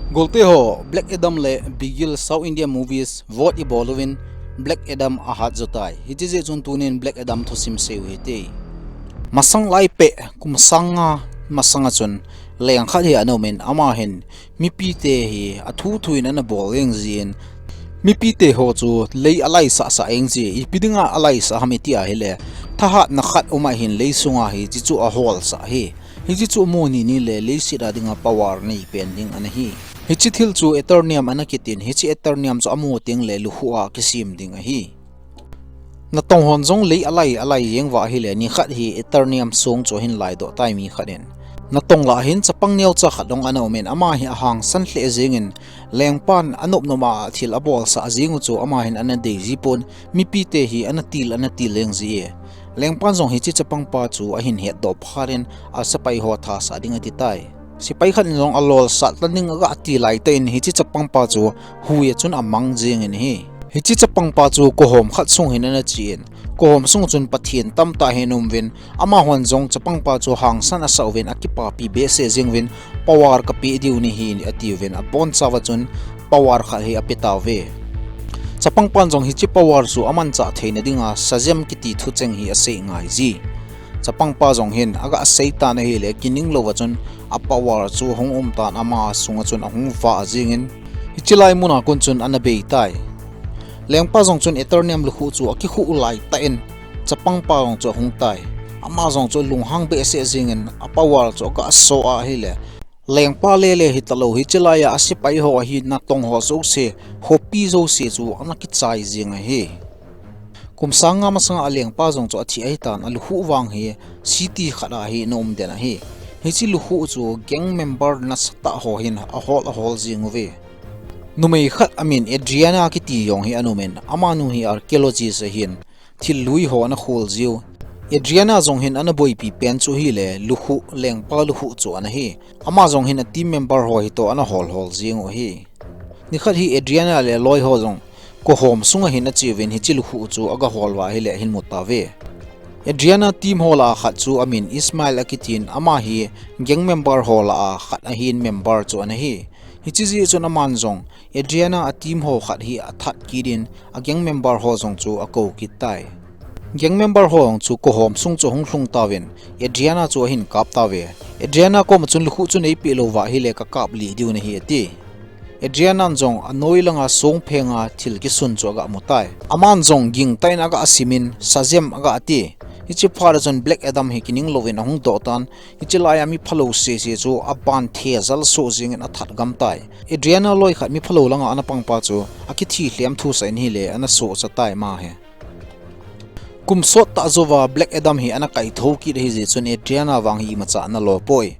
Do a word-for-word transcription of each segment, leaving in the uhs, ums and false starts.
Golte ho, Black Adam le Bigil South India movies vote ibol uvin Black Adam ahat jo tai. Hiche jeh chun tunin Black Adam thusim sei u hite. Masang lai peh, kum sang nga masanga chun leng khat hi ana umin, ama hin mipite hi athu thu in ana bol jeng jin, mipite ho chu lei alai sah sah jeng ji, ipi dinga alai sah ham iti ahile, thahatna khat um ahin lei sunga hi hiche chu ahol sah hi. Hiche chu mu ni ni le leiset a dinga power nei pen ding ana hi. Hiche thil chu Eternium ana kitin, hiche Eternium chu amu teng le lukhuh a kisem ding ahi. Natong hon jong lei alai alai jeng uva ahile, nikhat hi Eternium song chu ahin laidoh tai mi khat in. Natong lah hin chapang neocha khat jong ana umin, ama hi ahangsan lheh jengin, lengpan anop nop a thil abol sah jeng u chu ama hin ana dei ji pon, mipite hi ana til ana til jeng ji e. Lengpan jong hiche chapang pa chu ahin hetdoh phat in, asepai ho thasah ding ati tai. Sepai khat in jong alol sah tan ding aga ti laitah in hiche chapang pa chu hui a chun amang jengin ahi. Hiche chapang pa chu kohom khat sung hin ana chen, kohom sung chun Pathen tamtah hi ana um uvin, amahon jong chapang pa chu hangsan asah uvin, akipapi behseh jeng uvin, power kapeh diu nahi ati uvin, abonchauva chun power khat hi ape tauve. Chapang pan jong hiche power chu amanchah theina dinga Shazam kiti thucheng hi asei ngai ji. Chapang pa jong hin aga sei tan ahile, kining louva chun a power chu hung um tan, ama sunga chun ahung vah jengin, hiche lai muna kon chun ana bei tai. Lengpa jong chun Eternium lukhuh chu akikhuh laitah in, chapang pa jong chu ahung tai. Ama jong chu lunghang behseh jengin a power chu aga so ahile, lengpa lele hitalou, hiche laiya asepai ho ahi natong ho jouse, khopi jouse chu ana kichai jeng ahi. Kum sang nga masanga alengpa jong chu athi ahitan, alukhuh vang hi city khat a hi ana um den ahi. Hiche lukhuh chu gang member nasatah ho hin ahol ahol jeng uve. Numei khat amin Adriana kiti jong hi ana umin, amanu hi archaeologist ahin, thil lui ho ana khol jiu. Adriana jong hin ana boipi pen chu ahile lukhuh, lengpa lukhuh chu ana hi. Ama jong hin a team member ho hitoh ana hol hol jeng u ahi. Nikhat hi Adriana le aloi ho jong kohom sunga hin acheuvin hiche lukhuh chu aga hol uva ahile ahin mu tauve. Adriana team ho lah a khat chu amin Ismail akitin, ama hi gang member ho lah a khat ahin, member chu ana hi. Hiche jeh chun aman jong Adriana a team ho khat hi athat kit in, a gang member ho jong chu akou kit tai. Gang member ho jong chu kohom sung chu ahung lhung tauvin, Adriana chu ahin kap tauve. Adriana koma chun lukhuh chu neipeh lou uva ahile kakap lih diu nahi ati. Adriana jong anoi langa song phenga thil kisun chu aga mu tai. Aman jong gingtah in aga simin, Shazam aga ati. Hiche phat a chun Black Adam hi kining louvin ahung doh tan, hiche laiya mi phalou sese chu aban thejal soh jengin athat gam tai. Adriana loi khat mi phalou langa ana pang pa chu akithi lhem thusah in ahile ana sohcha tai ama hi. Kum sot tah jouva Black Adam hi ana kaithou kit ahi jeh chun Adriana vang hi imacha ana lo poi.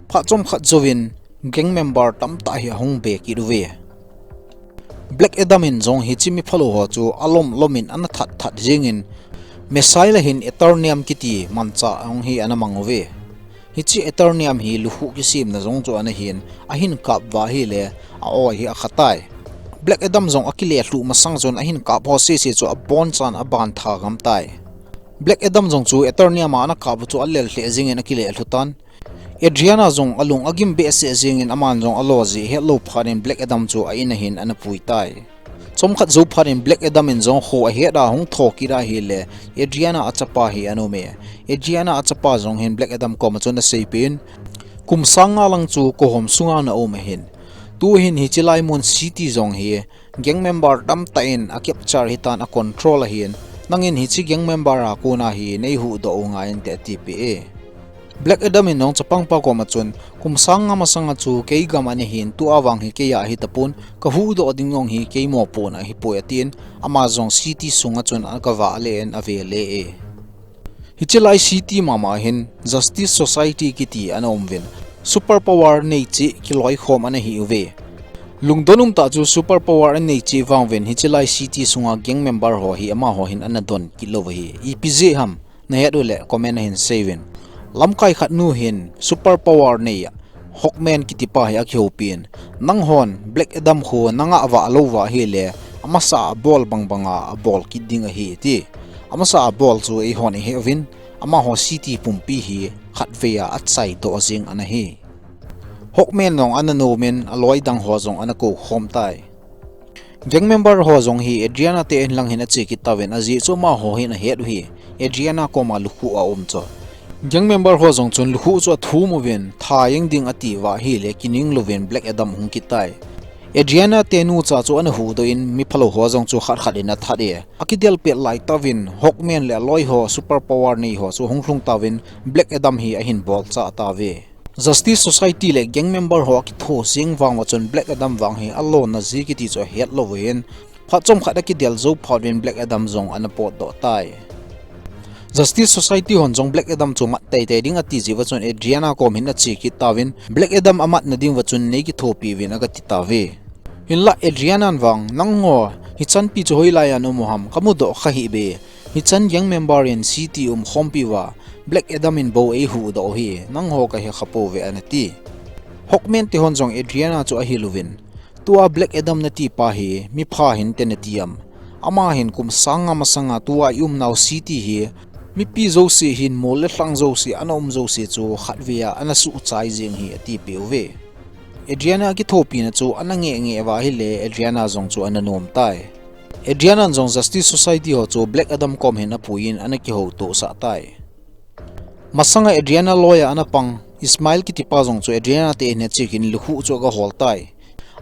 Phat chomkhat jouvin gang member tamtah hi ahung be kit uve. Black Adam in jong hiche mi phalou ho chu alom lom in ana that that jengin, missile a hin Eternium kiti manchah jong hi ana mang uve. Hiche Eternium hi lukhuh kisemna jong chu ana hin, ahin kap uva ahile a-oi hi akha tai. Black Adam jong akile lhuh masang chun ahin kap ho sese chu abonchan aban tha gam tai. Black Adam jong chu Eternium a ana kap u chu alel lheh jengin akile lhu tan. Adriana jung alung agim behseh jengin aman jong alo jeh hetlou phat in Black Adam chu a in a hin ana pui tai. Chomkhat jou phat in Black Adam in jong kho ahet a hung thou kit ahile, Adriana achapa hi ana um e. Adriana achapa jong hin Black Adam koma chun aseipeh in, kum sang nga lang chu kohom sunga na um ahin, tuhin hiche lai mun city jong hi gang member tamtah in a capture ahitan, a control ahin, nangin hiche gang member a kona hi nei huhdoh u ngai inte, atipeh e. Black Adam in jong chapang pa koma chun, kum sang nga masanga chu kei gam a nahin, tua vang hi kei a hitapon, ka huhdoh ding jong hi kei mopohna ahipoi, atin, ama jong city sunga chun aga vah le in ave le e. Hiche lai city mama hin Justice Society kiti ana um uvin, super power nei cheh kiloikhom ana hi uve. Lungdon umtah chu super power anei cheh vang uvin hiche lai city sunga gang member ho hi amaho hin ana don kit lou u ahi. Ipi jeh ham, nahet uleh comment a hin sei uvin. Lamkai khat nu hin super power nei a Hawkman kiti pa hi akihoupi in, nanghon Black Adam khu nangah vah lou uva ahile, amasa a abol bang banga abol kit ding ahi, ati. Amasa a abol chu eihon ihe uvin, amaho city pumpi hi khatvei a achaidoh jeng ana hi. Hawkman jong ana nom in aloi dang ho jong ana kou khom tai. Gang member ho jong hi Adriana te in lang hin ache kit tauvin, ajeh chu amaho hin ahet u hi Adriana koma lukhuh a um chu. Gang member ho jong chun lukhuh chu athum uvin, tha jeng ding ati uva ahile kining louvin Black Adam hung kit tai. Adriana te nucha chu ana huhdoh in mi phalou ho jong chu khat khat in athat e. Akidel pet lai tauvin Hawkman le aloi ho super power nei ho chu hung lhung tauvin Black Adam hi ahin bolchah tauve. Justice Society le gang member ho akitho jeng vang uva chun Black Adam vang hi alona ji kiti chu ahet lou uvin, phat chomkhat akidel jou phat uvin Black Adam jong ana potdoh tai. Justice Society hon jong Black Adam chu mat teitei ding ati jeh uva chun Adriana kom hin ache kit tauvin, Black Adam amatna ding uva chun nei kithopi uvin agati tauve. Hinlah Adriana in vang, "Nangho hichan pi chu hoilai a na um u ham, kamudoh kha hih be. Hichan gang member in city umkhompi uva Black Adam in bou eihuhdoh u hi, nangho kahe kha pouve," ana ti. Hawkman te hon jong Adriana chu ahil uvin, "Tua Black Adam nati pa hi mipha hinte nati am? Ama hin kum sang nga masanga tua i umnau city hi mipi jouse hin mol le lhang jouse ana um jouse chu khatvei a ana suhchai jeng hi," atipeh uve. Adriana kithopina chu ana ngeh ngeh uva ahile Adriana jong chu ana nom tai. Adriana in jong Justice Society ho chu Black Adam kom hin apuiyin ana kihoutohsah tai. Masanga Adriana loi a ana pang Ismail kitipa jong chu Adriana te in ache kit in lukhuh chu agahol tai.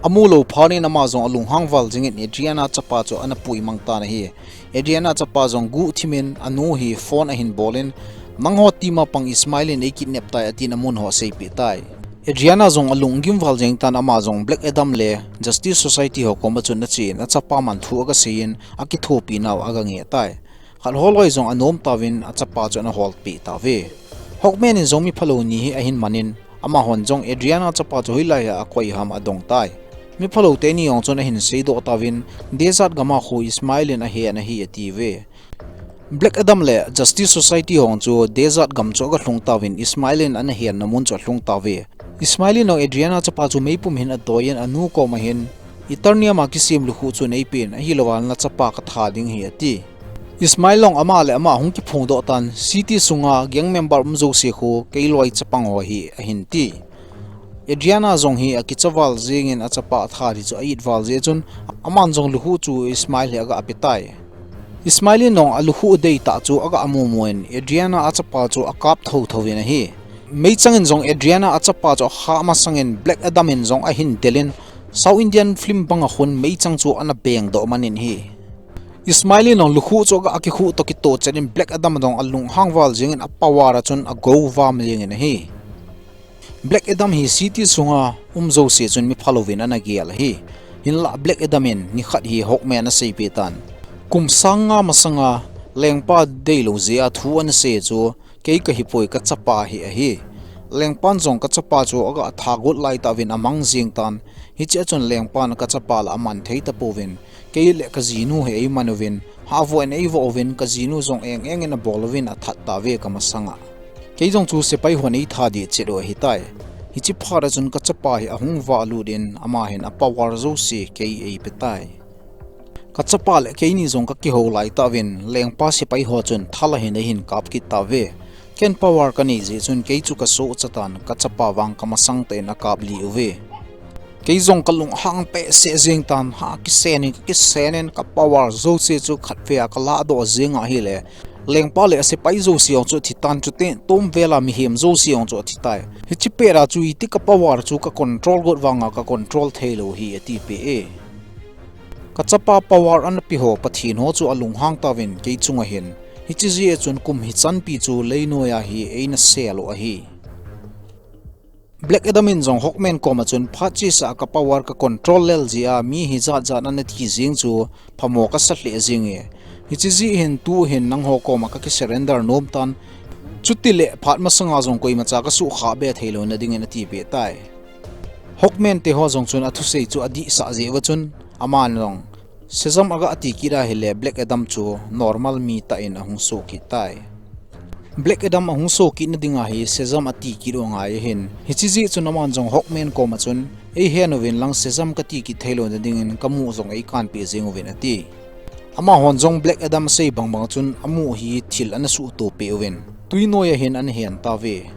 Amu lou phat in ama jong alunghang val jengin Adriana chapa chu ana puimang tan ahi. Adriana chapa jong guhthimin anu hi phone ahin bolin, "Nangho team a pang Ismail in eikidnap tai," atin amun ho aseipeh tai. Adriana jong alunggim val jeng tan ama jong Black Adam le Justice Society ho koma chun achen achapa man thu agaseiyin akithopinau agangeh tai. Khat holoi jong anom tauvin achapa chu ana holpeh tauve. Hawkman in jong mi phalou ni hi ahin manin, amahon jong Adriana chapa chu hoilai a akoi ham adong tai. Mi phalou teni jong chun ahin seidoh tauvin, desert gam a khu Ismail in ahen ahi atiuve. Black Adam le Justice Society ho jong chu desert gam chu agalhung tauvin Ismail in ana henna mun chu alhung tauve. Ismail in jong Adriana chapa chu meipum hin adoiyin anu koma hin, "Eternium a kisem lukhuh chu neipen, ahilouva nachapa katha ding ahi," ati. Ismail in jong ama le ama hung kiphongdoh tan, "City sunga gang member um jouse khu kei loi chapang ho ahi," ahin ti. Adriana jong hi akicha val jengin achapa atha ding chu a-it val jeh chun, aman jong lukhuh chu Ismail hi agapeh tai. Ismail in jong alukhuh deitah chu agamu mun, Adriana achapa chu akap thotho in ahi. Meichang in jong Adriana achapa chu akhah masangin Black Adam in jong ahin delin, South Indian film banga khun meichang chu ana bengdoh manin ahi. Ismail in jong lukhuh chu aga akikhuh toh kitoh chet in Black Adam in jong alunghang val jengin apower a chun agou vam jengin ahi. Black Adam hi city sunga um jouse chun mi phalouvin ana gel ahi. Hinlah Black Adam in nikhat hi Hawkman aseipeh tan, "Kum sang nga masanga lengpa deilou jeh a thu ana sei chu kei kahipoi, kachapa hi ahi. Lengpan jong kachapa chu aga thagot laitah uvin amang jeng tan. Hichea chun lengpan kachapa la aman thei tapouvin, kei le kajinu hi eiman uvin, hahvoh in eivoh uvin, kajinu jong eng engin abol uvin athat tauve kamasanga. Kei jong chu sepai hon eitha deh chet u ahitai. Hiche phat a chun kachapa hi ahung vahlut in ama hin apower jouse kei eipetai. Kachapa le keini jong kakihou laitah uvin, lengpa sepai ho chun thal a hin eihin kap kit tauve. Ken power kanei jeh chun kei chu kasohcha tan, kachapa vang kamasang tah in akap lih uve. Kei jong kalunghang behseh jeng tan, ha kisen in kakisen in kapower jouse chu khatvei a kalahdoh jeng ahile, lengpa le asepai jouse jong chu athitan, chuteng tomvel a mihem jouse jong chu athitai. Hiche pet a chu iti kapower chu kacontrol got vanga kacontrol theilou ahi," atipeh e. Kachapa power ana pe ho Pathen ho chu alunghang tauvin kei chunga hin, hiche jeh a chun kum hichanpi chu leinoiya hi eina sel u ahi. Black Adam in jong Hawkman koma chun, "Phat chesa kapower kacontrol lel jeh a mi hijat jat ana thi jeng chu phamo kasa lheh jenge. Hiche jeh hin tu hin nangho koma kakisurrender nom tan. Chutile phat masanga jong koimacha kasuhkhah be theilouna dingin," atipeh tai. Hawkman te ho jong chun athusei chu adihsah jeh uva chun, aman jong Shazam aga ati kit ahile Black Adam chu normal mi tah in ahung soh kit tai. Black Adam ahung soh kitna dinga hi Shazam ati kit u angai ahin. Hiche jeh chun aman jong Hawkman koma chun, "Eihen uvin lang Shazam kati kit theilouna dingin kamuh jong eikanpeh jeng uvin," ati. Amahon jong Black Adam asei bangbang chun amuh hi thil ana suhtoh peh uvin, twinoiya hin ana hen tauve.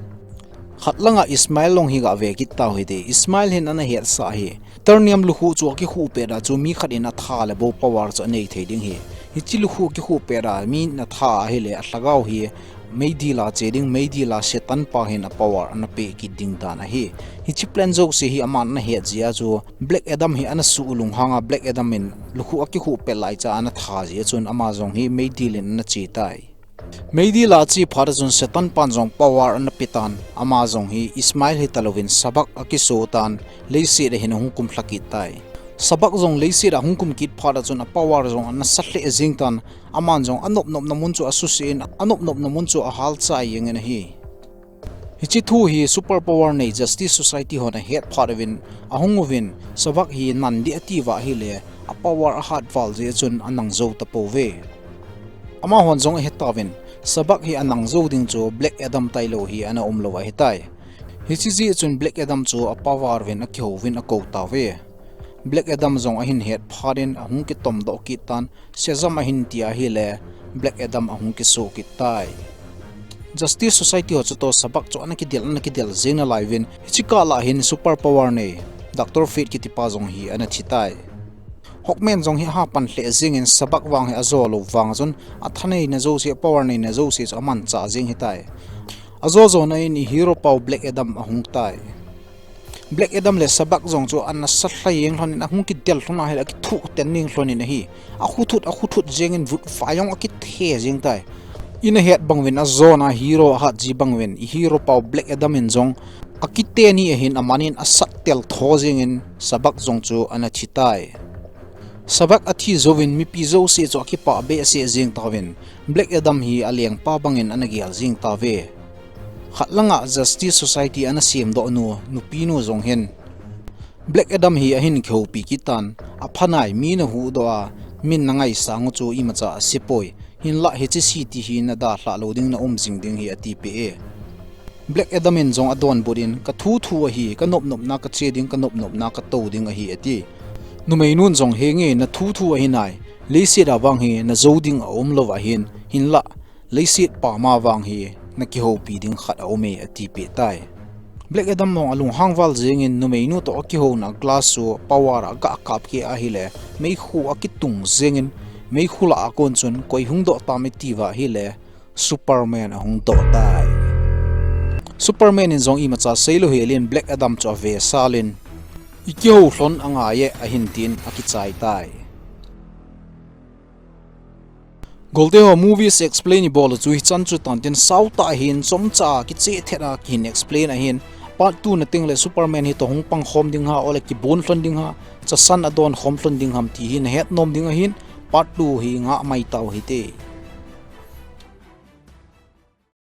Khat langa Ismail jong hi gave kit tau hite. Ismail hin ana hetsah hi, Eternium lukhuh chu akikhuh pet a chu mi khat in atha le bou power chu anei thei ding hi. Hiche lukhuh akikhuh pet a mi in atha ahile alhagao hi meidil a che ding, meidil a Satan pa hin a power ana pe kit ding dan ahi. Hiche plan jouse hi aman ana het jeh a chu Black Adam hi ana suh lunghang a, Black Adam in lukhuh akikhuh pet lai cha ana tha jeh a chun ama jong hi meidil in ana che tai. Meidil a ache phat a chun Satan pan jong power ana pe tan, ama jong hi Ismail hi talouvin Sabak akiso tan, leiset a hin ahung kumlha kit tai. Sabak jong leiset a ahung kum kit phat a chun a power jong ana sa lheh jeng tan, aman jong anop nopna mun chu asuse in, anop nopna mun chu ahal chai jeng in ahi. Hiche thu hi super power nei Justice Society hon ahet phat uvin, ahung uvin, Sabak hi nan ding ati uva ahile, a power ahat val jeh a chun anang jou tapouve. Amahon jong ahe tauvin, Sabak hi anang jou ding chu Black Adam tailou hi ana um lou ahitai. Hiche jeh a chun Black Adam chu a power uvin akihou uvin akou tauve. Black Adam jong ahin het phat in ahung kitom doh kit tan, Shazam ahin ti ahile, Black Adam ahung kiso kit tai. Justice Society ho chutoh Sabak chu ana kidel, ana kidel jeng nalai uvin, hiche kah lah hin super power nei Doctor Fate kiti pa jong hi ana thi tai. Hawkman jong hi aha pan lheh jeng in Sabak vang hi ajo lou vang chun atha neina jouse, power neina jouse chu amanchah jeng hitai. Ajo jona in i hero pau Black Adam ahung tai. Black Adam le Sabak jong chu ana sa lha jeng lhon in ahung kidel lhon ahile akithuh ten jeng lhon in ahi. Akhuthut, akhuthut jeng in vut vai jong akithe jeng tai. Ina het bang uvin ajona hero ahat ji bang uvin i hero pau Black Adam in jong akite ni ahin aman in asat tel tho jeng in Sabak jong chu ana thi tai. Sabak athi jouvin mipi jouse chu akipah behseh jeng tauvin, Black Adam hi alengpa bang in ana gel jeng tauve. Khat langa Justice Society ana semdoh nu, nupi nu jong hin Black Adam hi ahin kihoupi kit tan, apha nai, mi nahuhdoh a, min nangaisang u chu imacha ase poi, hinlah hiche city hi nadalhah lou ding, na um jing ding hi atipeh e. Black Adam in jong adonbut in, ka thu thu ahi, ka nop nopna kache ding, ka nop nopna katou ding ahi ati. Numeinun jong, henge, na thu thu ahi nai, leiset a vang hi najou ding aum lou ahin, hinlah leiset pam a vang hi nakihoupi ding khat aume atipeh tai. Black Adam jong alunghang val jeng in numeinu toh akihouna glass chu power a aga kap kit ahile, meikhu akitung jeng in, meikhu lah a kon chun koi hung doh tam iti uva ahile, Superman ahung doh tai. Superman in jong imacha seilou hel in Black Adam chu avesal in, i kihou lhon angai e ahin tin akichai tai. Golte ho movies explain ibol u chu hichan chu tantin, sautah hin chomcha kicheh thet a kihin explain ahin, part two na tengle Superman hitoh hung pang khom ding ham, ole kibon lhon ding ham, chasan adon khom lhon ding ham ti hi nahet nom ding ahin, part two hi ngah mai tau hite.